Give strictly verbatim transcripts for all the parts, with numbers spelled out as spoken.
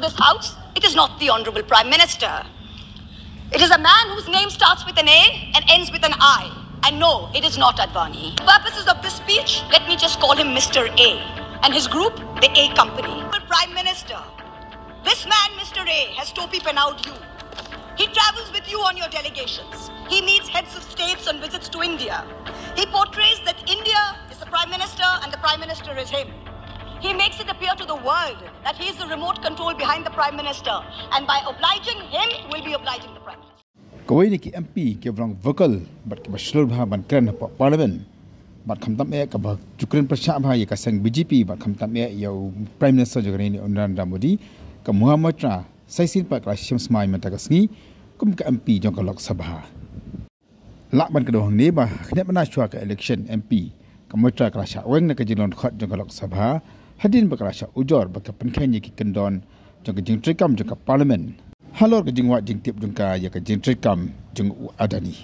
This House, it is not the Honorable Prime Minister. It is a man whose name starts with an A and ends with an I. And no, it is not Advani. For purposes of this speech, let me just call him Mister A and his group, the A Company. Prime Minister, this man, Mister A, has topi pehnau'd you. He travels with you on your delegations. He meets heads of states on visits to India. He portrays that India is the Prime Minister and the Prime Minister is him. He makes it appear to the world that he is the remote control behind the Prime Minister, and by obliging him, will be obliging the Prime Minister. Kawei na ki M P kiba long vocal bad kiba shlur bha ban kren hapoh Parliament, bad khamtam eh kaba ju kren pyrshah bha ïa ka seng B J P bad khamtam eh ïa u Prime Minister jong ka ri, u Narendra Modi, ka Mahua Moitra, sa shisien pat ka la shim smai mynta ka sngi kum ka M P jong ka Lok Sabha. Lah ban kdew hangne ba khyndiat mynta shuwa ka election M P, ka Moitra ka la shah weng na ka jinglong dkhot jong ka Lok Sabha, hadien ba ka la shah ujor ba ka pynkheiñ ïa ki kyndon jong ka jingtreikam jong ka Parliament halor ka jingwad jingtip jong ka ïa ka jingtreikam jong u Adani.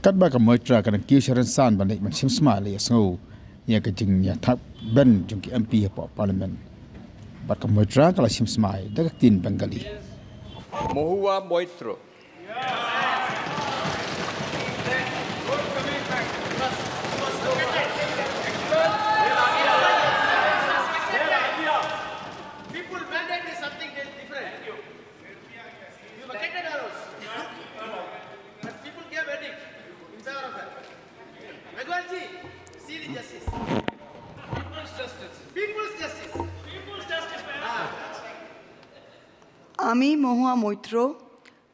Katba ka Moitra ka dang kiew sha rynsan ban leit ban shim smai leit ïasngew ïa ka jingïathap ban jong ki M P hapoh Parliament, bad ka Moitra ka la shim smai da ka ktien Bengali. Mahua Moitra. People mandate is something different. You vacated our house. And people gave verdict in favor of that. Agarwal ji, see the justice. People's justice. People's justice. People's justice. Ah. আমি মহুয়া মৈত্র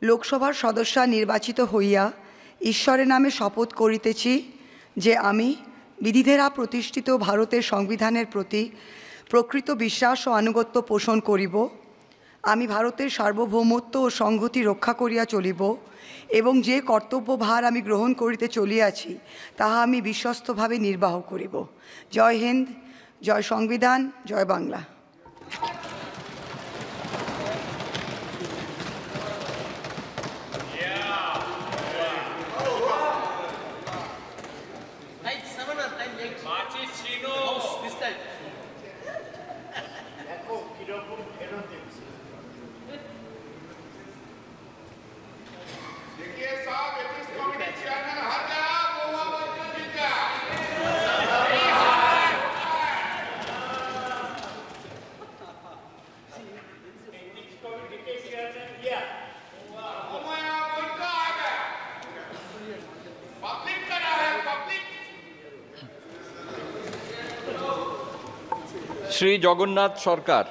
লোকসভার সদস্যা নির্বাচিত হইয়া ঈশ্বরের নামে শপথ করিতেছি যে আমি বিধি দ্বারা প্রতিষ্ঠিত ভারতের সংবিধানের প্রতি প্রকৃত বিশ্বাস ও আনুগত্য পোষণ করিব। আমি ভারতের সার্বভৌমত্ব ও সংহতি রক্ষা করিয়া চলিব এবং যে কর্তব্যভার আমি গ্রহণ করিতে চলিয়াছি, তাহা আমি বিশ্বস্তভাবে নির্বাহ করিব। জয় হিন্দ, জয় সংবিধান, জয় বাংলা। Time seven or time eight? March is Chino. House, this time. देखिए साहब, एथिक्स कमेटी चेयरमैन हार गया, महुआ मोइत्रो जीत गया। एथिक्स कमेटी के चेयरमैन दिया। महुआ मोइत्रो आ गया। पब्लिक का राय है, पब्लिक। श्री जगन्नाथ सरकार।